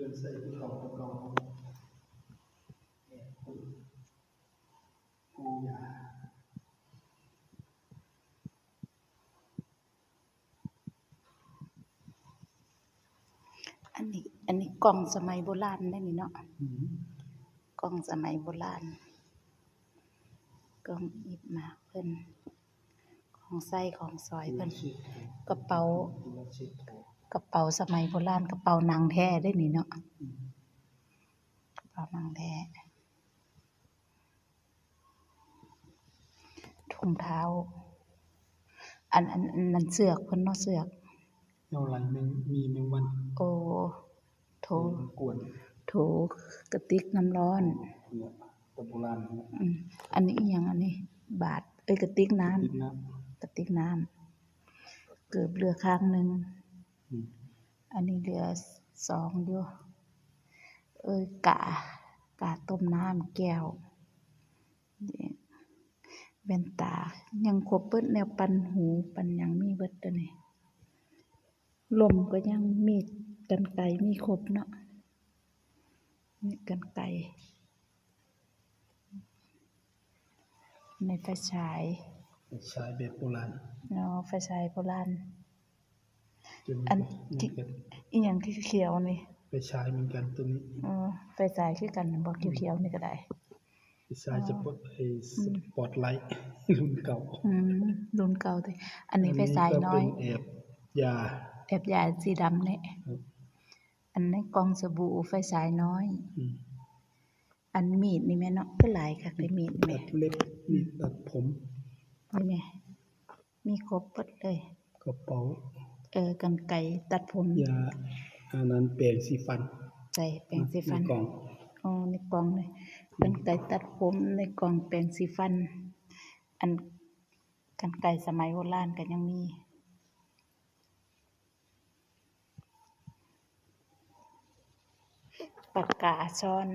ນໃສ່ຜູ້ເຖົ້າຜູ້ເກົ່າ ແບບປູ່ຍ່າ. ອັນນີ້ ອັນນີ້ກ່ອງສະໄໝໂບລານເດ້ນີ້ເນາະ. ອືມ ກ່ອງສະໄໝໂບລານ ກ່ອງອີບໝາກເພິ່ນ ຂອງໃຊ້ຂອງສອຍເພິ່ນ ກະເປົາ ກະເປົາສະໄໝໂບລານ ກະເປົາໜັງແທ້ເດ້ນີ້ເນາະ. ອືມ ກະເປົາໜັງແທ້. ຖົງເທົ້າ ອັນ ອັນ ອັນນັ້ນເຊືອກເພິ່ນເນາະ ເຊືອກ ແນວໄລ່ແມງ ມີແມງວັນ. ໂອ້ ໂຖ ແມງກວນ ໂຖກະຕິກນ້ຳຮ້ອນ. ໂອ້ ແຕ່ໂບລານເນາະ. ອືມ ອັນນີ້ອີ່ຫຍັງ ອັນນີ້ບາດ ເອີຍ ກະຕິກນ້ຳ ກະຕິກນ້ຳ ກະຕິກນ້ຳ ເກີບເຫຼືອຂ້າງໜຶ່ງ. ອືມ ອັນນີ້ເຫຼືອສອງຢູ່ ເອີຍ ກາ ກາຕົ້ມນ້ຳ ແກ້ວ ແວ່ນຕາ ຍັງຄົບເບິດ ແນວປັ່ນຫູ ປັ່ນຫຍັງ ມີເບິດໂຕນີ້. ລົມກໍຍັງ ມີດ ກັນໄກ ມີຄົບເນາະ ມີດ ກັນໄກ. ໃນໄຟສາຍ ໄຟສາຍແບບໂບລານ. ອໍ ໄຟສາຍໂບລານ. ອັນ ອີ່ຫຍັງຂຽວໆນີ້? ໄຟສາຍເໝືອນກັນໂຕນີ້. ອໍ ໄຟສາຍຄືກັນບໍ? ຂຽວໆນີ້ກໍໄດ້. ໄຟສາຍສະປອດ ເອີ ສະປອດໄລ ລຸ້ນເກົ່າ. ອືມ ລຸ້ນເກົ່າຕິ. ອັນນີ້ໄຟສາຍນ້ອຍ ອັນນີ້ກໍເປັນແອບຢາ ແອບຢາສີດຳນີ້. ອັນໃນກ່ອງສະບູ ໄຟສາຍນ້ອຍ. ອືມ ອັນມີດນີ້ແມ່ນເນາະ ຄືຫຼາຍຄັກເດ້ ມີດນີ້ແມ່. ຕັດເລັບ ມີດຕັດຜົມ ນີ້ແມ່ ມີຄົບເບິດເລີຍ. ກະເປົາ ເອີ ກັນໄກຕັດຜົມ ຢາ ອັນນັ້ນແປງສີຟັນ. ໃສ່ແປງສີຟັນ ໃນກ່ອງ. ອໍ ໃນກ່ອງເລີຍ. ອືມ ກັນໄກຕັດຜົມ ໃນກ່ອງແປງສີຟັນ. ອັນກັນໄກສະໄໝໂບລານກໍຍັງມີ. ປາກກາຊ້ອນ